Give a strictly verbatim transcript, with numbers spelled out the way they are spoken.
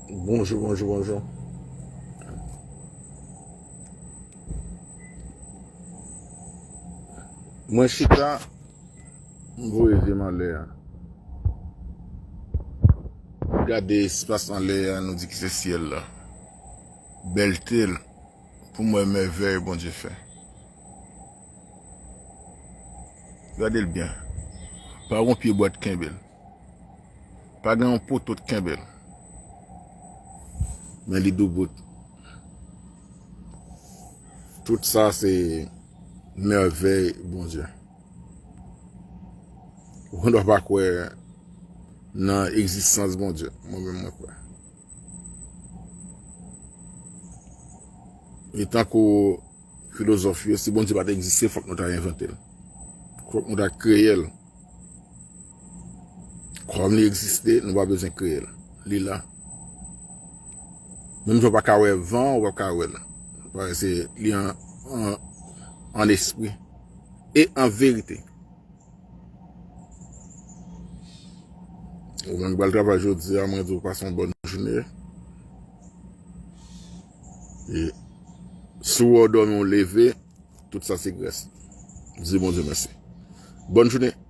Bonjou, bonjou, bonjou. Mwen chita, m voye zye m anlè a. Gade espas anlè a, nou di ki se syèl la. Bèlte l, pou m wè mèvèy Bondye fè. Gade l byen. Pa gen yon pye bwa k kenbe l. Pa gen yon poto k kenbe l. Men li doubout. Tout sa se mèvèy Bondye. Ou gen dwa pa kwè nan egzistans Bondye. Mwen menm, mwen kwè. E tankou filozòf yo, si Bondye pa t egziste, fòk nou ta envante l. Fòk nou ta kreye l. Kòm li egziste, nou pa bezwen kreye l. Li la. Menm jan w pa ka wè van, ou p ap ka wè l. Paske li an, an, an espri. E an verite. Ou menm ki pral travay jodi a, mwen di w pase yon bòn jounen. E si w dòmi, w leve, tout sa se grès. Di Bondye mèsi. Bòn jounen.